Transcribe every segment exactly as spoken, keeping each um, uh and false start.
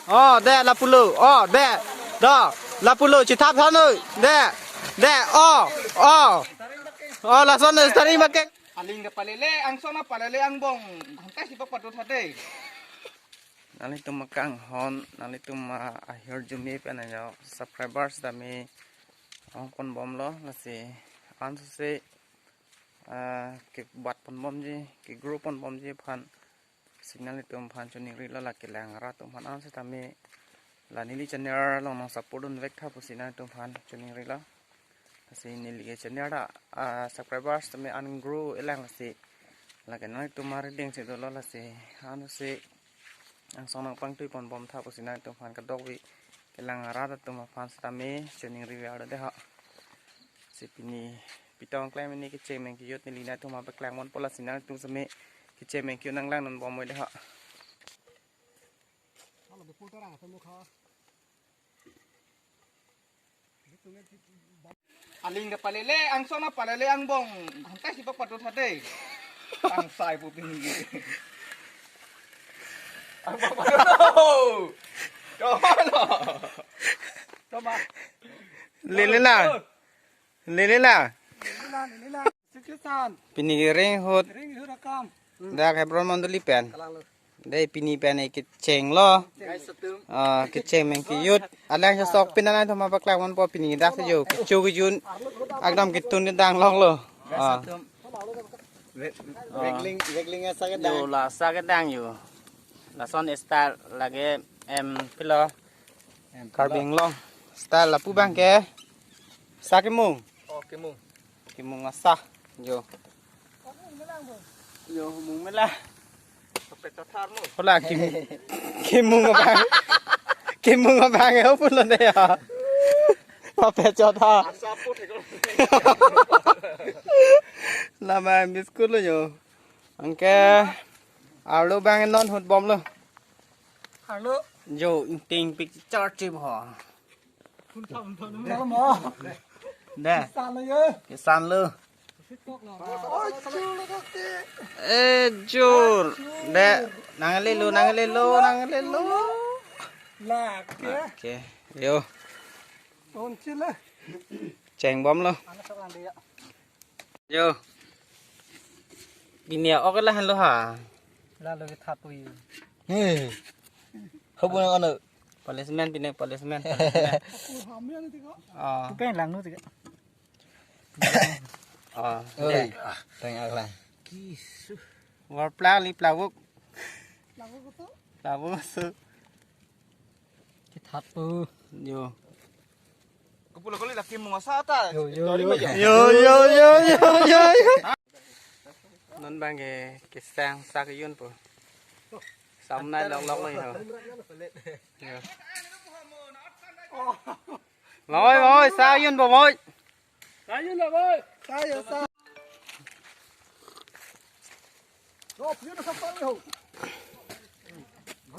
Oh, de lapulo. Oh, de. Do. Lapulo chithap tha noi. De. De. Oh. Oh. Oh, lason starting make. Aling kapalele, angsong kapalele angbong. Hangkai si papatot hade. Nanglitum akanghon, nanglitum, ah, ahirjume pen ajo subscribers tame ongponbomlo, lasi ansose, ah, kebat ponbomji, ke-grow ponbomji aphan si nanglitum aphan choningrilo, la kelang arat atum aphan ansose tame la neli channel along nang support dunvek tha pusi nanglitum aphan choningrilo. Lasi neli ke channel ta, ah, subscribers tame an-grow-elang, lasi lake nanglitum arideng si dolo, lasi ansose angsong nangpangtui ponbom tha pusi nanglitum aphan kadokave kelang arat atum aphan sitame choningri ver de ha. Si pini pitong klem pini kecheng meng kejut neli nanglitum aphan paklang ponpo, lasi nanglitum sitame kecheng meng kejut nanglang non bom de ha. Aling kapalele, angsong kapalele angbong. Hangkai si papatot hade. Angsai pu pini. Angbong patot. Coba lo. Coba. Lele na. Lele na. Lele na, lele na. Sikisan. Pini kering ahut. Kering ahut akam. Dak Hebron Mondoli pen. Kalang lo. Dei pini pen kecheng lo. Guys, setum. Ah, kecheng meng kejut. Alang sok pin nanglitum aphan paklang ponpo pini dak se jo. Kecho kejun. Ekdom ketun kedang lok lo. Guys, ah, setum. Ve-, ah. Vegling, vegling asa kedang. Jo, la asa kedang jo. Lason style lake em pilo. Em pilo. Karbi Anglong style lapu abang ke. Asa kemung. Oh, kemung. Kemung asa. Jo. Jo, mung mela. Papecho thar mo. Hola, kemung, kemung abang. Kemung abang ya pulo de ya. Papecho thar. Asa pu thek lo. Lama biscuit lo jo. Anke arlo abang non ahut bomlo. Arlo. Jo, ingting pik charge bo. Phun thap, phun thap, phun thap mo. De. Kisan lo ye. Kisan lo. Oi, chur lo kake. Eh, chur. De, nanglelo, nanglelo, nanglelo. Lake. Oke, yo. Ton chile. Cheng bomlo. Ana sa lang de ya. Yo. Pini ok lahenlo ha. Lalo ke thapu yu. He. Hobo nang ano. Policeman pini policeman. Policeman. Oh. Pen lang nu tiga. Oh. Oi. Teng akla. Kisu. War pla li plawuk. Plawuk su. Kithat pu. Yo. Kupulo kali laki mungasa ta. Yo, yo, yo. Yo, yo, yo, yo, yo, yo. Non bang ke kesang sak yun po. Samnai lok lok lo yo. Yo. Moi, moi, sa yun po moi. Sa yun la moi. Sa yun sa.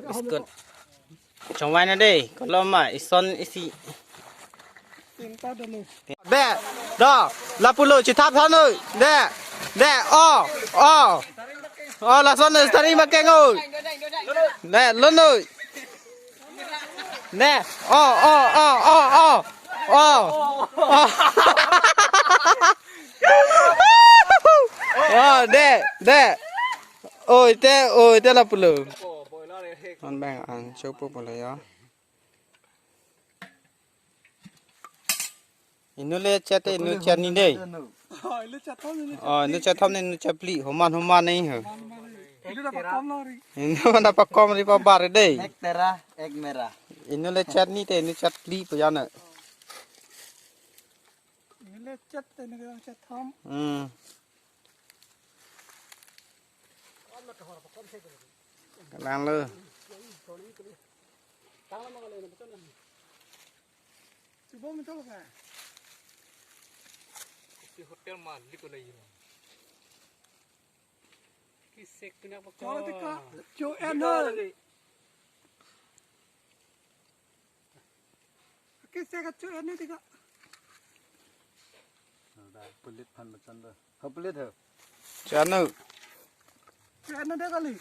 Biscuit. Chongvai na dei, kolom ma, ison isi. Be, do, lapulo, chithap tha noi, de, de, o, o. O, lason noi, starting ma keng oi. De, lo noi. Ne, o, o, o, o, o, o, o. O, de, de. Oi, te, oi, te lapulo. Non bang an chopo pulo yo. Inut le chet te, inut chet ni dei. Oh, inut chet thom, inut chet. Oh, inut chet thom ne, inut chet phli. Homan, homan ne ho. Inut apa kom lo ri? Inut mana apa kom ri pa bar dei. Ek tera, ek mera. Inut le chet ni te, inut chet phli pu ya na. Inut le chet te, inut le chet thom. Hmm. Kalang lo. Coba minta lo ka? Si hotel malik ko lagi. Kisek kena apa? Coba tika. Cho en ho. Kisek ka cho en tika. Ada pelit pan macam tu. Ho pelit ho. Chanu. Chanu dia kali.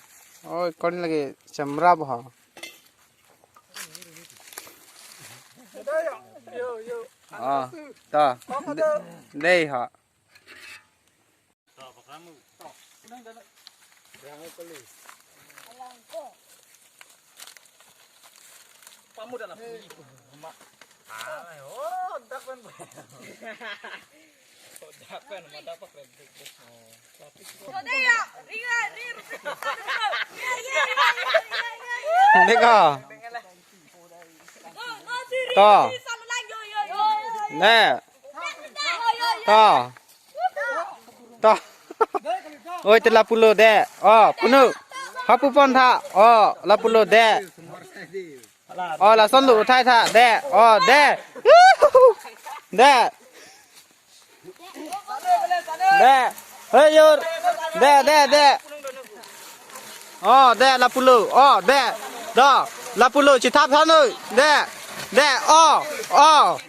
Oh, kon lagi chamra bo. Oh, to. Dei ho. Deko. To. Ne. To. To. Oi, te lapulo de. O, punu. Hapu pon tha. O, lapulo de. O, lason lo uthai tha. De. O, de. De. De. Hei, yor. De, de, de. O, de, lapulo. O, de. Do. Lapulo, chithap tha noi. De. De. O. O.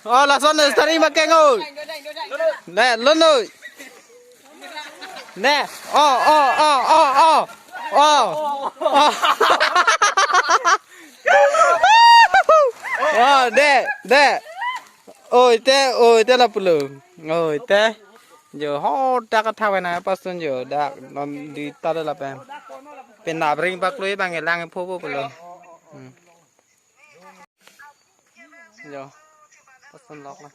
O, lason noi, steering bak keng noi. De, lo noi. Ne. O, o, o, o, o. O. O. O, de, de. Oi, te, oi, te lapulo. Oi, te. Jo, ho, dak kathak pen na, pasun jo, dak, non di ta de lapen. Pen na bring bak lui bang elang pho pho pulo. Hmm. Jo, pasun lok na.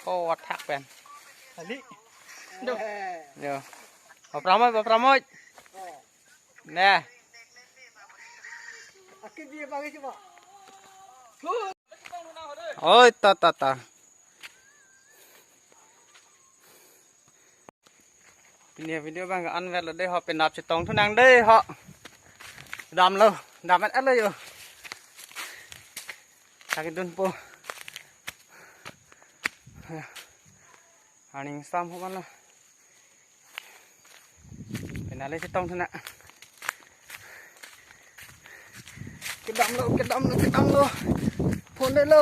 Ho, athak pen. Ali. Jo. Bapramoi, bapramoi. Ne. Oi, ta, ta, ta. Pini video bang an vet lo dei ho, penap chetong thu nang dei ho. Damlo, dam et lo jo. Lake dunpo. Aning sam ho man lo. Penap le chetong thu na. Kedamlo, kedamlo, kedamlo. Phone dei lo.